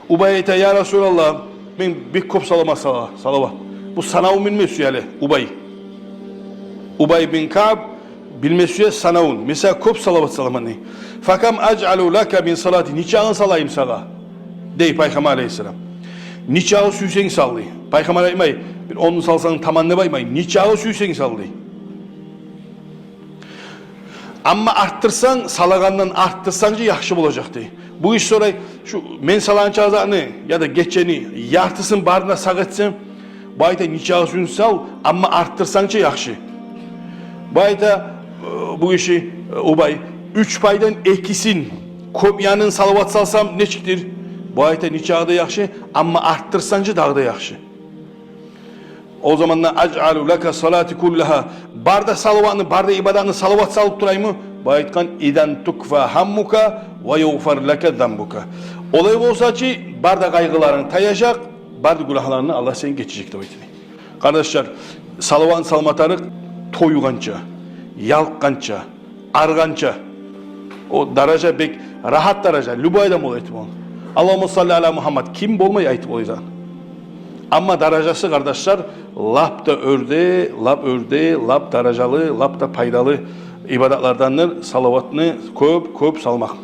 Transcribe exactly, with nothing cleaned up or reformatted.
Убай айта: «Я Расулаллагь, мен бек кёп салама сала-, салават». Бу санавун билме сюе гьали Убай. Убай бин Каъб билме сюе санавун. «Мен сагъа кёп салават саламан», – дей. «Факам ажъалу лака мин салати, нечагъын салайым сагъа?» – дей Пайхаммар алейгьиссалам. «Нечагъы сюйсенг сал», – дей. Пайхаммар айтмай: «Бир онну салсанг таман», – деп айтмай. «Нечагъы сюйсенг сал», – дей. «Амма артдырсанг, салагъандан артдырсанг чы яхшы болажакъ», – дей. Бу гиши сорай: «Шу мен салагъан чакъы затны, яда гечени яртысын барын да сагъа этсем?» Бу айта: «Нечагъы сюйсенг сал, амма артдырсанг чы яхшы». Бу айта, э, бу гиши, э, Убай: «Уьч пайдан экисин, кёп янын салават салсам нечикдир?» Бу айта: «Нечагъы да яхшы, амма артдырсанг чы дагъы да яхшы». О заманда: «Ажъалу лака салати куллагьа, бары да салаватны, бары да ибадатны салават салып тураймы?» Бу айтгъан: «Изан тукфа гьаммука ва югъфар лака занбука». Олай болса чы, бары да къайгъыларынг таяжакъ, бары да гюнагьларынгны Аллагь сени гечежек деп айтды. Къардашлар, салаватны салма тарыкъ тойгъанча, ялкъгъанча, арыгъанча. О даража бек рагьат даража, любой адам бола айтып бола. «Аллагьумма салли аля Мугьаммад» ким болмай айтып бола. Амма даражасы, къардашлар, лап да оьрде, лап оьрде, лап даражалы, лап да пайдалы ибадатлардандыр салаватны кёп-кёп салмакъ.